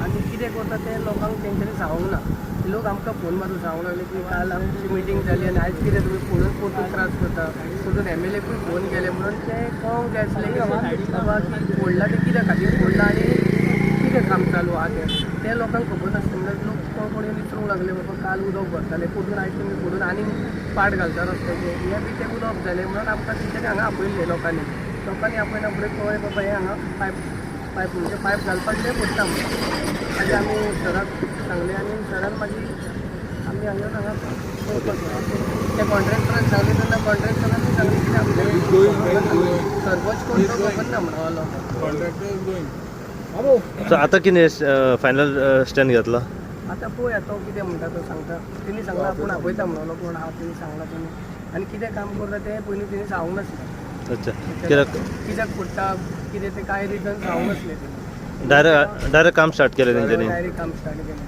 आनी कितें करता तें लोकांक तेंच्यांनी सांगूंक ना. लोक आमकां फोन मारून सांगूंक लागले की काल आमची मिटींग जाली आनी आयज कितें तुमी फोडून परतून त्रास करता. परतून एमएलएकूय फोन केले म्हणून ते कळोंक जाय आसलें की बाबा की फोडलां तें कित्या खातीर फोडलां आनी कितें काम चालू आहा तें तें लोकांक खबर नासलें. म्हणल्यार लोक कोण कोण येवन विचारूंक लागले, बाबा काल उदक भरताले, परतून आयज तुमी फोडून आनीक पाट घालता रस्त्याचेर. हें बी तें उलोवप जालें म्हणून आमकां तेंच्यांनी हांगा आपयल्लें लोकांनी. लोकांनी आपयना फुडें कळ्ळें बाबा हें हांगा पायप पायप म्हणजे पायप घालपाक ते फोडटा म्हणून. मागीर आमी सराक सांगलें आनी सरान मागीर आमी हांगा येवन हांगा पळोवपाक गेले. त्या कॉन्ट्रॅक्टरान सांगलें तेन्ना कॉन्ट्रॅक्टरान सांगलें की आमचें सरपंच कोण तो खबर ना म्हणून लोकांक. Contractor is going. सो आतां कितें फायनल स्टँड घेतला? आतां पळोवया तो कितें म्हणटा तो सांगता. तेणी सांगलां आपूण आपयता म्हणलो कोण आहा तेणी सांगलां तेणी आनी कितें काम करता तें पयलीं तेणी सांगूंक नासलें. अच्छा, कित्याक? कित्याक फोडटा कितें तें कांय रिजन सांगूंक नासलें तेणी. डायरेक्ट डायरेक्ट काम स्टार्ट केलें तेंच्यांनी. डायरेक्ट काम स्टार्ट केलें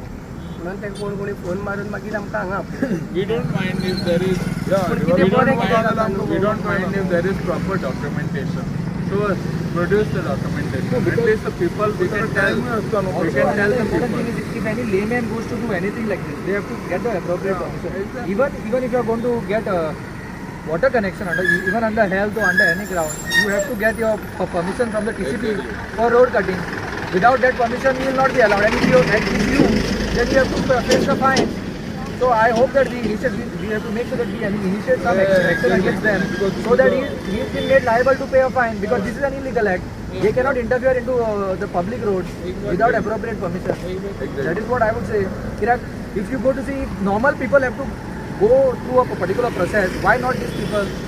म्हणून ते कोण कोणी फोन मारून मागीर आमकां हांगा आपयलें. We don't mind if there is पूण कितें बरें कितें जाता न्हू. We don't mind if there is proper documentation. So produce the documentation. At least the people, we can tell the Important people. Thing is if any layman goes to do anything like this, they have to get the appropriate permission. Even if you are going to get a water connection under, even under health or under any ground, you have to get your permission from the TCP for road cutting. Without that permission, you will not be allowed. And if you, then you have to face the fine. So I hope that we initiate, we have to make sure that we initiate some action against them, so that he is been made liable to pay a fine, because this is an illegal act. They cannot interfere into the public roads without appropriate permission. That is what I would say. कित्याक if you go to see, if normal people have to go through a particular process, why not these people?